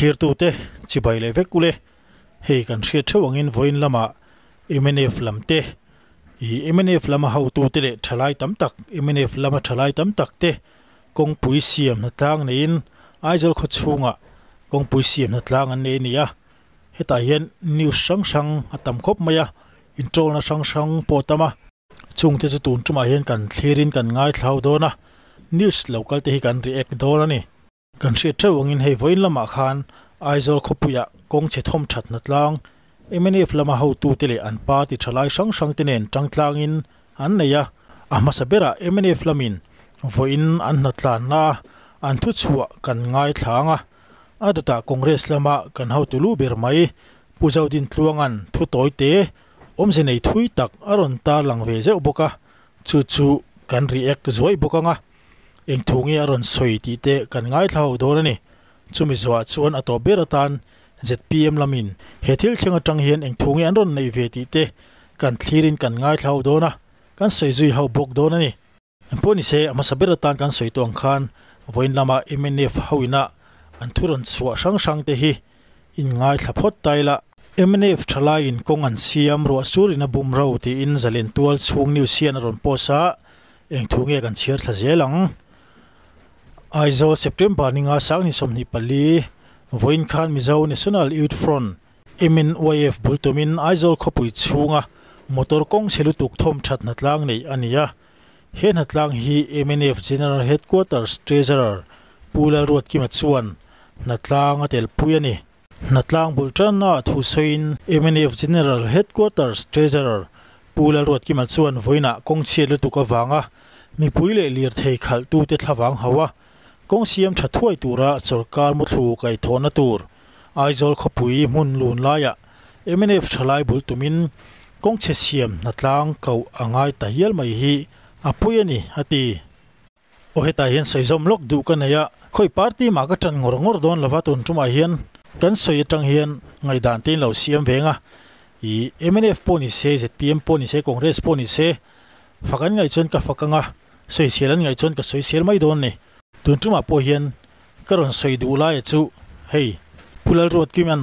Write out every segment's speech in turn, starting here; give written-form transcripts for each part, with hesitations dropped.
Thlirtute chibai leh vek ule, hei kan hriat theuh angin vawiin lamah mnf lam te, ih mnf lama hotute leh thalai tam tak, mnf lama thalai tam tak te kawngpui siam hnatlang neiin Aizawl khaw chhungah kawngpui siam hnatlang an nei a ni a, hetah hian news hrang hrang a tam khawp mai a, inṭawlna hrang hrang pawh a tam a. Chungte chu tun tumah hian kan thlirin kan ngaithlau dawn a, news lo kal te hi kan react dawn a ni. Kan hriat theuh angin hei vawiin lamah khan Aizawl khawpuiah kawng chhe thawm that hna tlang mnf lama hotute leh an party thalai hrang hrang te nen tang tlangin an nei a, a hmasa berah mnf lamin vawiin an hna tlanna a an thuchhuah kan ngaithla ang a, a dawtah Congress lama kan hotu lu ber mai Pu Zodin Tluanga'n thu tawi te awmze nei thui tak a rawn tarlang ve zeuh bawk a, chu chu kan react zuai bawk ang a. Eng thu nge a rawn sawi tih te kan ngaithla ho dawn a ni. Chumi zawhah chuan a tawp ber atan zpm lamin he thil thleng atang hian eng thu nge an rawn neih ve tih te kan thlirin kan ngaithla ho dawn a, kan sawi zui ho bawk dawn a ni. Engpawh ni se, a hmasa ber atan kan sawi tawh ang khan vawiin lama mnf ho ina an thu rawn chhuah hrang hrang te hi in ngaithla phawt ta ila. Mnf thalaiin kawng an siam ruah surin a bum ro tiin zalen tual chhung news hian a rawn post a, Eng thu nge kan chhiar thla zel ang? Aizawl, September ninga sangni 24, vawiin khan Mizo National Youth Front, MNYF, bul tumin Aizawl khawpui chhunga motor kawng chhe lutuk thawm that hnatlang neih a ni a. He hnatlang hi mnf General Headquarters Treasurer Pu Lalruatkima chuan hnatlang a telpui a ni. Hnatlang bul tanna thu sawiin mnf General Headquarters Treasurer Pu Lalruatkima chuan vawiinah kawng chhiat lutuk avanga mipui leh lirthei khalhtute thlavang hauh a, kawng siam tha thuai tura sawrkar muthlu kaihthawhna tur Aizawl khawpui hmun lun laiah mnf thalai bul tumin kawng chhe siam hnatlang koh a ngai ta hial mai hi a pawi a ni, a ti. Aw hetah hian sawi zawm lawk duh ka nei a, khawi party mah ka ṭan ngawr ngawr dawn lova tun ṭumah hian kan sawi aṭang hian ngaihdan te in lo siam veng a, ih mnf pawh ni se, zpm pawh ni se, Congress pawh ni se fak an ngaih chuan ka fak ang a, sawisel an ngaih chuan ka sawisel mai dawn ni. Tun ṭumah pawh hian ka rawn sawi duh laia chu hei Pu Lalruatkima'n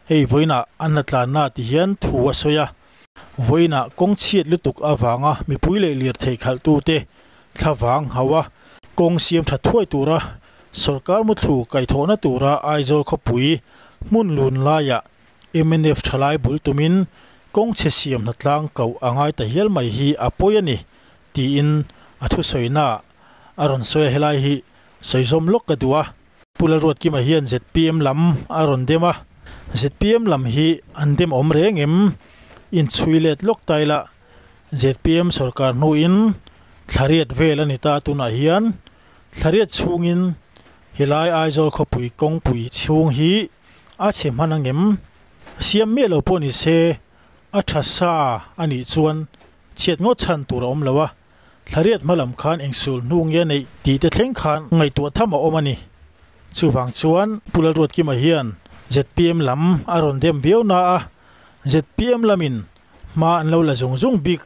hei vawiinah an la tlanna ti hian thu a sawi a, vawiinah kawng chhiat lutuk avanga mipui leh lirthei khalhtute Thlavang hauh a, kawng siam tha thuai tura sawrkar muthlu kaihthawhna tura Aizawl khawpui hmun lun laiah mnf thalai bul tumin kawng chhe siam hnatlang koh a ngai ta hial mai hi a pawi a ni tiin a thusawina a rawn sawi a, helai hi sawi zawm lawk ka duh a. Pu Lalruatkima hian zpm lam a rawn dem a, zpm lam hi an dem awm reng em? Inchhui let lawk ta ila zpm sorkar hnuin thlariat vel a ni ta tunah hian thlariat chhungin helai Aizawl khawpui kawngpui chhung hi a chhe hman angem? Siam miah lo pawh ni se a tha sa a nih chuan chhiat ngawt chhan tur a awm lo a, thlariat hma lam khan engsul hnu nge neih tih te thleng khan ngaihtuah tham a awm a ni. Chuvang chuan Pu Lalruatkima hian zpm lam a rawn dem viau na a, zpm lamin Hma an lo la zung zung bik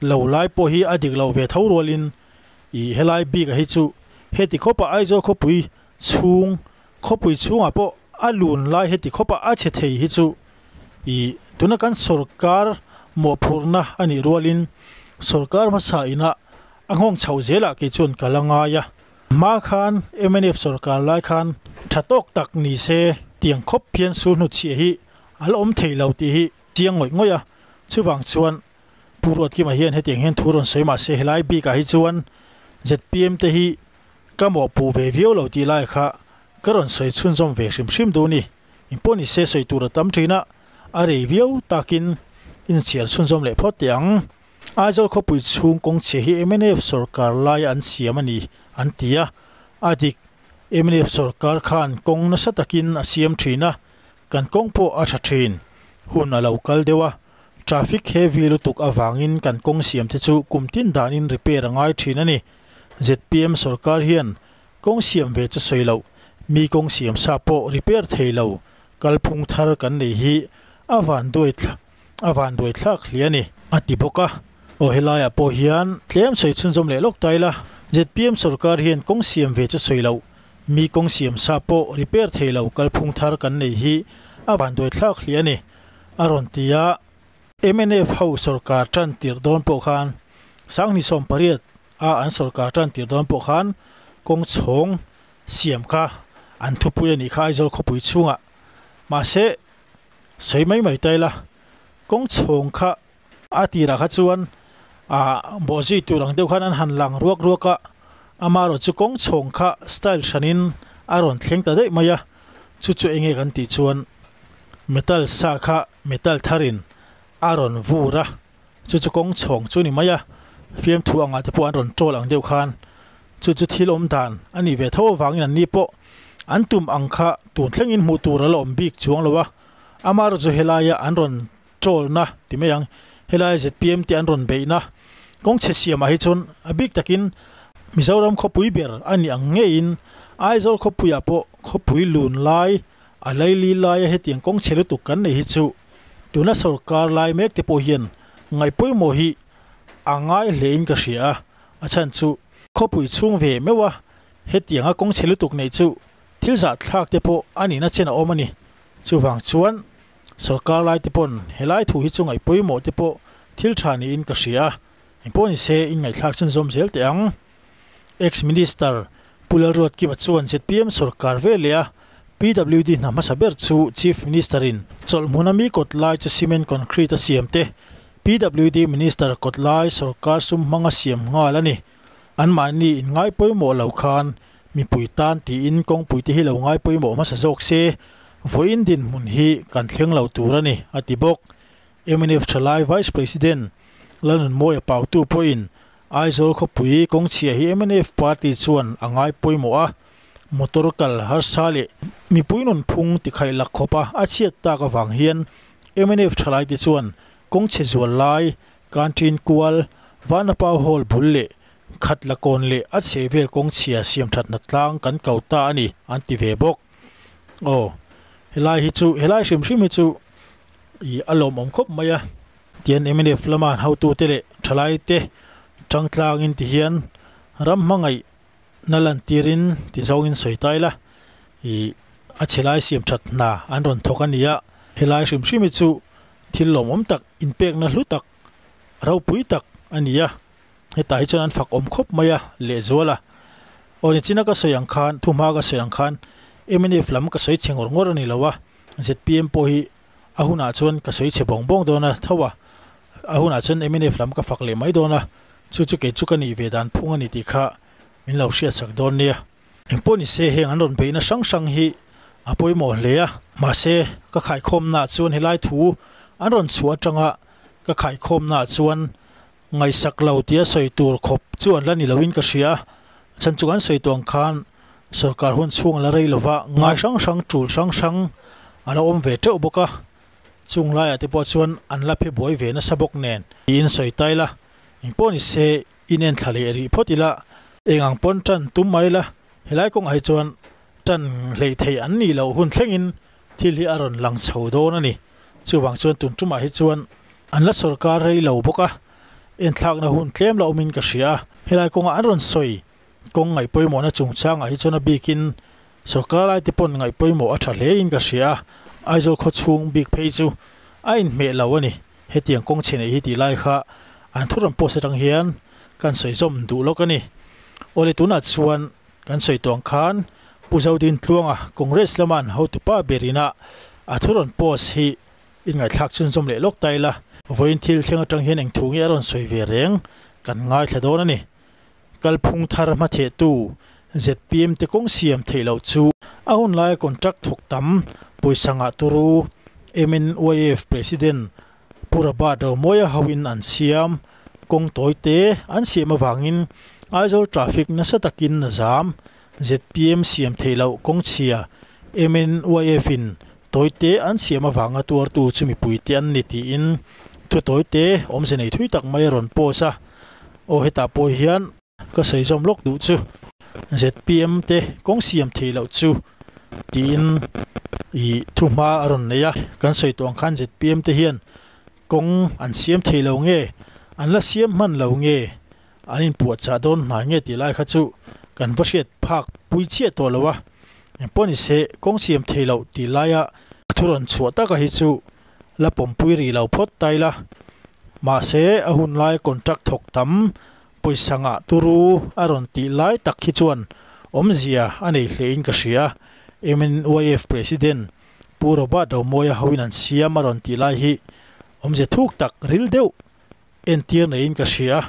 lo lai pawh hi a dik loh ve tho rualin ih helai bik a hi chu heti khawpa Aizawl khawpui chhung khawpui chhungah pawh a lun lai heti khawpa a chhe thei hi chu ih tuna kan sawrkar mawhphurhna a nih rualin sawrkar hmasa inah a nghawng chhoh zelah kei chuan ka la ngai a. Hma khan mnf sawrkar lai khan tha tawk tak ni se tiang khawp hian sul hnutchhiah hi a la awm thei lo tih hi Chiang ngawih ngawih a, chuvang chuan Pu Ruatkima hian hetiang hian thu rawn sawi mah se helai bikah hi chuan zpm te hi ka mawhpuh ve viau lo tih lai kha ka rawn sawi chhunzawm ve hrim hrim duh ni. Engpawh ni se sawi tur a tam thin a, a rei viau takin inchhiar chhunzawm leh phawt teh ang. Aizawl khawpui chhung kawngchhia hi mnf sawrkar lai an siam a ni an ti a, a dik mnf sawrkar khan kawng nasa takin a siam thin a, Kan kawng pawh a tha thin. Hun a lo kal deuh a, traffic heavy lutuk avangin kan kawng siam te chu kum tin danin repair a ngai thin a ni. Zpm sorkar hian kawng siam ve chu sawi loh, mi kawng siam sa pawh repair thei lo kalphung thar kan nei hi a vanduai a vanduai thlak hle a ni, a ti bawk a. Aw helaiah pawh hian tlem sawi chhunzawm leh lawk ta ila, zpm sorkar hian kawng siam ve chu sawi loh, Mi kawng siam sa pawh repair thei lo kalphung thar kan nei hi a vanduai thlak hle a ni, a rawn ti a. Mnf ho sorkar tan tirh dawn pawh khan Sangni 18 a an sorkar tan tirh dawn pawh khan kawng chhawng siam kha an thupui a nih kha Aizawl khawpui chhungah. Mahse, sawi mai mai ta ila, kawng chhawng kha A tirah kha chuan ah bawhzui tur ang deuh khan an han lang ruak ruak a, amaherawh chu kawng chhawng kha style hranin a rawn thleng ta daih mai a, chu chu enge kan tih chuan metal sa kha metal tharin a rawn vur a, chu chu kawng chhawng chu a ni mai a, fiamthu angah te pawh an rawn tawl ang deuh khan chu chu thil awm dan a nih ve tho avangin an ni pawh an tum ang kha tun thlengin hmuh tur a la awm bik chuang lo a, amaherawh chu helaia an rawn Troll-na ti mai ang. Helai zpm te an rawn beihna kawng chhe siamah hi chuan a bik takin Mizoram khawpui ber a nih ang ngeiin Aizawl khawpuiah pawh khawpui lun lai a laili laia hetiang kawng chhe lutuk kan nei hi chu tuna sorkar lai mek te pawh hian ngaihpawimawh hi a ngai hlein ka hria a, a chhan chu khawpui chhung ve meuh a hetianga kawng chhe lutuk neih chu thil zahthlak te pawh a nihna chen a awm a ni. Chuvang chuan Sorkar lai te pawn helai thu hi chu ngaih pawimawh te pawh thil tha niin ka hria a, engpawh ni se in ngaihthlak chhunzawm zel teh ang. Ex Minister Pu Lalruatkima chuan zpm sorkar ve leh a PWD hna hmasa ber chu Chief Minister in chawlh hmun a mi kawt lai chu cement concrete a siam te PWD Minister kawt lai sorkar sum hmang a siam nghal a ni. Anmahni in ngai pawimawh lo khan Mipui tan tiin kawngpui te hi lo ngai pawimawh hmasa zawk se, vawiin dinhmun hi kan thleng lo tur a ni, a ti bawk. Mnf thalai Vice President Lalnunmawia Pautu pawhin Aizawl khawpui kawngchhia hi mnf party chuan a ngai pawimawh a, motor kal harsa leh mipui nunphung tikhaih lak khawpa a chhiat tak avang hian mnf thalai te chuan kawngchhe zual lai, Canteen kual, Vanapau Hall bul leh Khat la kawn leh a chhe vel kawng chhia siam that na tlang kan ko ta a ni an ti ve bawk. Aw, helai hi chu, helai hrim hrim hi chu ih a lawmawm khawp mai a. Tian mnf lama an hotute leh thalaite tangtlangin ti hian ram hmangaih na lantirin ti zawngin sawi ta ila ih a chhe lai siam that hna an rawn thawk a ni a. Helai hrim hrim hi chu thil lawmawm tak, inpekna hlu tak, ropui tak a ni a. Hetah hi chuan an fak awm khawp mai a, lehzual a. Aw nichina ka sawi ang khan, thuhma ka sawi ang khan mnf lam ka sawi chhe ngawr ngawr a ni lo a, zpm pawh hi a hunah chuan ka sawi chhe bawng bawng dawn a tho a, a hunah chuan mnf lam ka fak leh mai dawn a, chu chu kei chu ka nih ve dan phung a ni tih kha min lo hriatsak dawn nia. Engpawh ni se heng an rawn beihna hrang hrang hi a pawimawh hle a, mahse ka khaikhawmnaah chuan helai thu an rawn chhuah atanga ka khaikhawmnaah chuan Ngaihsak lo tia sawi tur khawp chu an la ni loin ka hria. Chhan chu kan sawi tuang khan sorkar hun chhung a la rei lova, ngai hrang hrang, tul hrang hrang a la awm ve teuh bawk a. Chung laiah te pawh chuan an la phe buai ve nasa bawk nen tiin sawi ta ila, engpawh ni se in en thla leh rih phawt ila, eng ang pawn tan tum mai ila, helai kawngah hi chuan tan hleih theih an nih loh hun thlengin thil hi a rawn lang chho dawn a ni. Chuvang chuan tun tumah hi chuan an la sorkar rei lo bawk a, enthlakna hun tlem la awmin ka hria a. Helai kawngah an rawn sawi kawng ngaihpawimawhna chungchangah hi chuan a bikin sorkar laite pawn ngaihpawimawh a tha hlein ka hria a, Aizawl khawchhung bik phei chu a inhmeh lo a ni. Hetiang kawng chhe neih hi tih lai kha an thu rawn post atang hian kan sawi zawm duh lawk a ni. Awle tunah chuan kan sawi tawh ang khan Pu Zodin Tluanga Congress lama an hotupa ber ina a thu rawn post hi in ngaihthlak chhunzawm leh lawk ta ila. Vawiin thil thleng atang hian eng thu nge a rawn sawi ve reng kan ngaithla dawn a ni. Kalphung thar hmathehtu zpm te kawng siam theih loh chu a hun laia contract thawk tam pawisa ngah turu MNYF President Pu Robert Romawia hoin an siam kawng tawi te an siam avangin Aizawl traffic nasa takin a zam. Zpm siam theih loh kawng chhia MNYF in tawi te an siam avanga tuartu chu mipui te an ni tiin thu tawi te awmze nei thui tak mai a rawn post a. Aw hetah pawh hian ka sawi zawm lawk duh chu zpm te kawng siam theih loh chu tiin ih thu hma a rawn nei a. Kan sawi tawh ang khan zpm te hian kawng an siam thei lo nge an la siam hman lo nge an inpuahchah dawn hnai nge tih lai kha chu kan va hriat phak. pui chiah tawh lo a, engpawh ni se kawng siam thei loh tih laia a thu rawn chhuah taka hi chu la pawmpui rih lo phawt ta ila. Mahse a hun lai contract thawk tam pawisa ngah turu a rawn tih lai tak hi chuan awmzia a nei hlein ka hria. MNYF President Pu Robert Romawia hoin an siam a rawn tih lai hi awmzia thuk tak ril deuh entir neiin ka hria.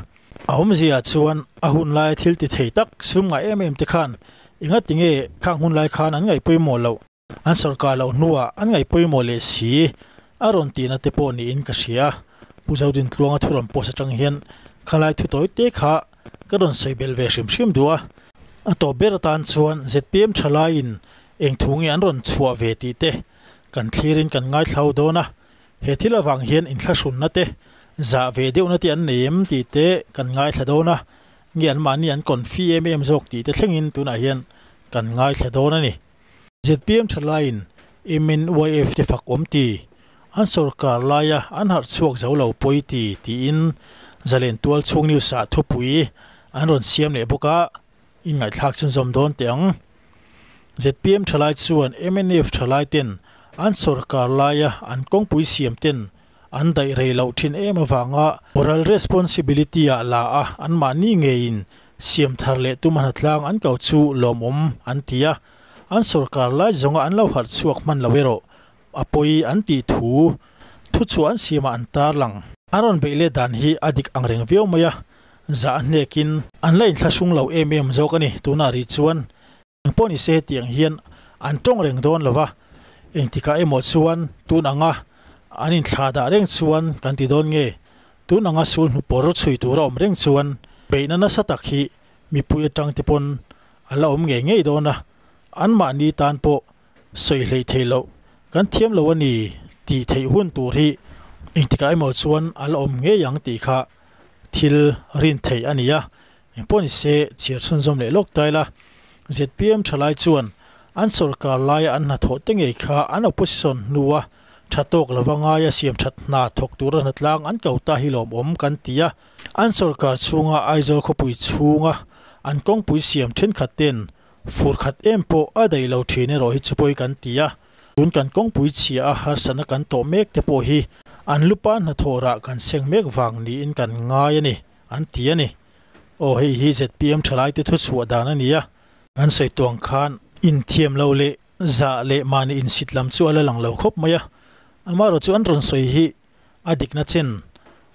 A awmzia chuan a hun laia thil ti thei tak sum ngai em em te khan enga tinge khang hun lai khan an ngaih pawimawh loh, an sawrkar loh hnuah an ngaih pawimawh leh si a rawn tihna te pawh niin ka hria. Pu Zodintluanga thu rawn post atang hian khalai thu tawi te kha ka rawn sawi bel ve hrim hrim duh a. A tawp ber atan chuan zpm thalaiin eng thu nge an rawn chhuah ve tih te kan thlirin kan ngaithlau dawn a. He thil avang hian inthlahrunna te, zah ve deuhna te an nei em tih te kan ngaithla dawn a, nge anmahni an confi em em zawk tih te thlengin tunah hian kan ngaithla dawn a ni. Zpm thalaiin MNYF te fak awm ti, an sawrkar laia an harh chhuak zo lo pawi ti tiin Zalen Tualchhung News ah thupui an rawn siam leh bawk a, Inngaihthlak chhunzawm dawn teh ang. Zpm thalai chuan mnf thalai ten an sawrkar laia an kawngpui siam ten an daih rei loh thin em avanga moral responsibility ah la a anmahni ngeiin siam thar leh tum a hnatlang an ko chu lawmawm an ti a, an sawrkar lai zawnga an lo harh chhuak hman lo erawh a pawi an tih thu thuchhuah an siamah an tarlang. An rawn beih let dan hi a dik angreng viau mai a, zah a hnekin an la inthlahrung lo em em zawk a ni. Tunah rih chuan engpawh ni se hetiang hian an tawng reng dawn lo va, engtikah emaw chuan tun anga an inthlah dah reng chuan kan ti dawn nge? Tun anga sul hnu pawr chhui tura awm reng chuan beihna nasa tak hi mipui atang te pawn a la awm ngei ngei dawn a, anmahni tan pawh sawi hleih theih loh kan thiam lo a ni tih theih hun tur hi engtikah emaw chuan a la awm ngei ang tih kha thil rin theih a ni a, engpawh ni se chhiar chhunzawm leh lawk ta ila. Zpm thalai chuan an sawrkar laia an hnathawh te ngei kha an opposition hnua tha tawk lova ngaia siam that hna thawk tura hnatlang an ko ta hi lawmawm kan ti a, an sawrkar chhunga Aizawl khawpui chhunga an kawngpui siam thenkhat ten fur khat em pawh a daih lo thin erawh hi chu pawi kan ti a. Tun kan kawngpui chhia a harsatna kan tawh mek te pawh hi an lupa hnathawh rah kan seng mek vang niin kan ngai a ni, an ti a ni. Aw hei hi zpm thalai te thuchhuah dan a ni a. Kan sawi tuang khan inthiam lo leh zah leh mahni insit lam chu a la lang lo khawp mai a, amaherawh chu an rawn sawi hi a dikna chen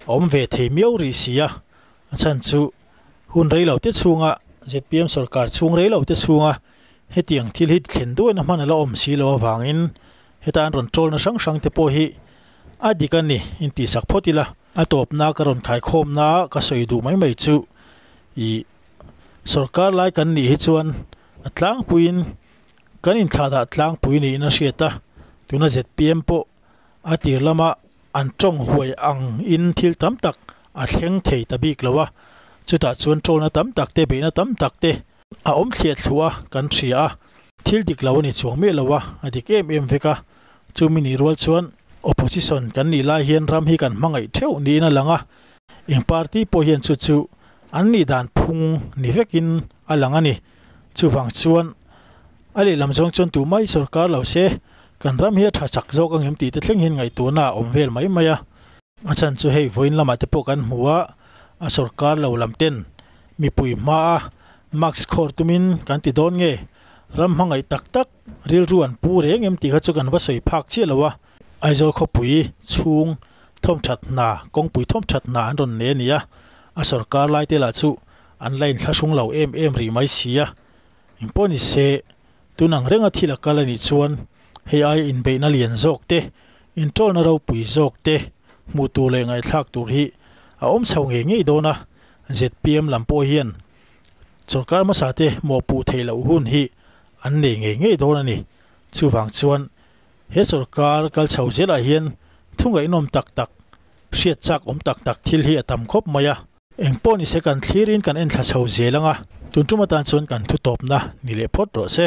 a awm ve thei miau rih si a, a chhan chu hun rei lo te chhunga zpm sorkar chhung rei lo te chhunga Hetiang thil hi thlen duaina hman a la awm si lo avangin heta an rawn tawlna hrang hrang te pawh hi a dik a ni intihsak phawt ila. A tawpna ka rawn khaikhawmna ka sawi duh mai mai chu ih sorkar lai kan nih hi chuan a tlangpuiin kan inthlahdah tlangpui niin a hriat a, tuna zpm pawh a tir lama an tawng huai ang in thil tam tak a thleng thei ta bik lo a, chutah chuan tawlna tam tak te beihna tam tak te A awm thliah thluah a, kan hria a, thil dik lo a ni chuang miah lo a, a dik em em vek a. Chumi nih rual chuan opposition kan nih lai hian ram hi kan hmangaih theuh niin a lang a, eng party pawh hian chu chu an nih dan phung ni vekin a lang a ni. Chuvang chuan a lehlam zawng chuan tumah hi sorkar lo se kan ram hi a tha chak zawk ang em tih te thleng hian ngaihtuahna a awm vel mai mai a. A chhan chu hei vawiin lamah te pawh kan hmu a, a sorkar lo lam ten mipui hmaa mask khawr tumin kan ti dawn nge? Ram hmangaih tak tak rilru an pu reng em tih kha chu kan va sawi phak chiah lo a. Aizawl khawpui chhung thawmthat hna, kawngpui thawmthat hna an rawn nei a ni a, a sorkar lai te lah chu an la inthlahrung lo em em rih mai si a. Engpawh ni se, tun ang renga thil a kal a nih chuan hei aia inbeihna lian zawk te, intawlna ropui zawk te hmuh tur leh ngaihthlak tur hi a awm chho ngei ngei dawn a. Zpm lam pawh hian sorkar hmasa te mawhpuh theih loh hun hi an nei ngei ngei dawn a ni. Chuvang chuan he sorkar kal chho zelah hian thu ngaihnawm tak tak, hriat chak awm tak tak thil hi a tam khawp mai a. Eng pawh ni se kan thlirin kan enthla chho zel ang a, tun tum atan chuan kan thu tawpna ni leh phawt rawh se.